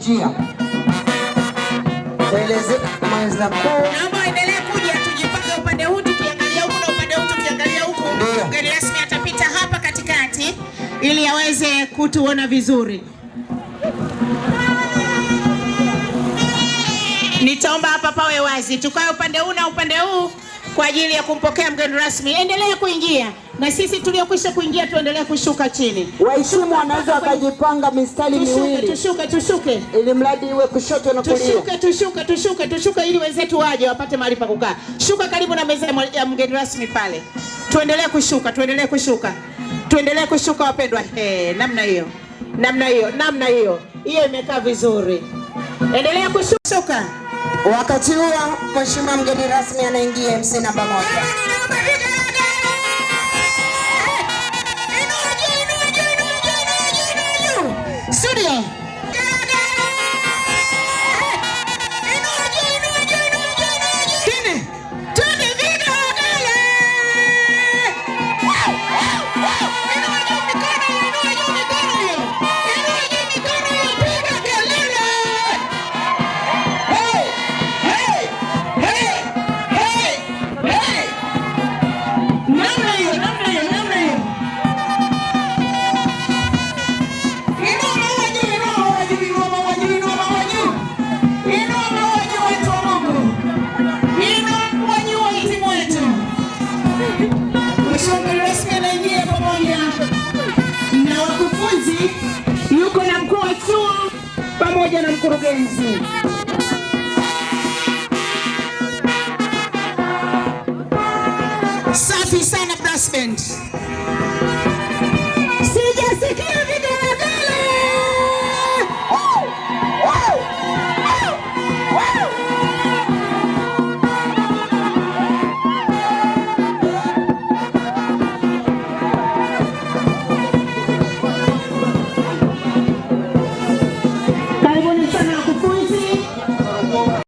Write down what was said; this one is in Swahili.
Njia. Tueleze mwenza kuu. Naomba waendelee kuja, tujipange upande huu tukiangalia huku na upande huu tukiangalia huku. Ndio. Mgeni rasmi atapita hapa katikati ili aweze kutuona vizuri. Nitaomba hapa pawe wazi, tukae upande huu na upande huu kwa ajili ya kumpokea mgeni rasmi. Endelea kuingia na sisi tuliokwisha kuingia tuendelee kushuka chini. Waheshimu wanaweza wakajipanga mistari Tushuke, miwili tushuke, tushuke. ili mradi iwe kushoto na kulia. Tushuke, tushuke, tushuke, tushuke ili wenzetu waje wapate mahali pa kukaa. Shuka karibu na meza ya mgeni rasmi pale. Tuendelee kushuka, tuendelee kushuka. Tuendelee kushuka wapendwa. Hey, namna hiyo. Namna hiyo, namna hiyo. Hiyo imekaa vizuri. Endelea kushuka. Wakati huo mheshimiwa mgeni rasmi anaingia MC namba 1. Inua juu, inua juu, inua juu, inua juu, inua juu. Studio. Inua juu, inua juu, inua juu, inua juu. Twende. Twende vigelegele. Wow, wow, wow. Inua juu mikono hiyo, inua juu mikono hiyo. Inua juu mikono hiyo, piga kelele. Hey, hey, hey, hey, hey. Namna hiyo, namna hiyo, namna hiyo. Inua maua juu, inua maua juu, inua maua juu, inua maua juu. Inua maua juu, watu wa Mungu. Inua maua juu, wahitimu wetu. Mheshimiwa mgeni rasmi anaingia pamoja na wakufunzi, yuko na mkuu wa chuo pamoja na mkurugenzi. Safi sana brass band.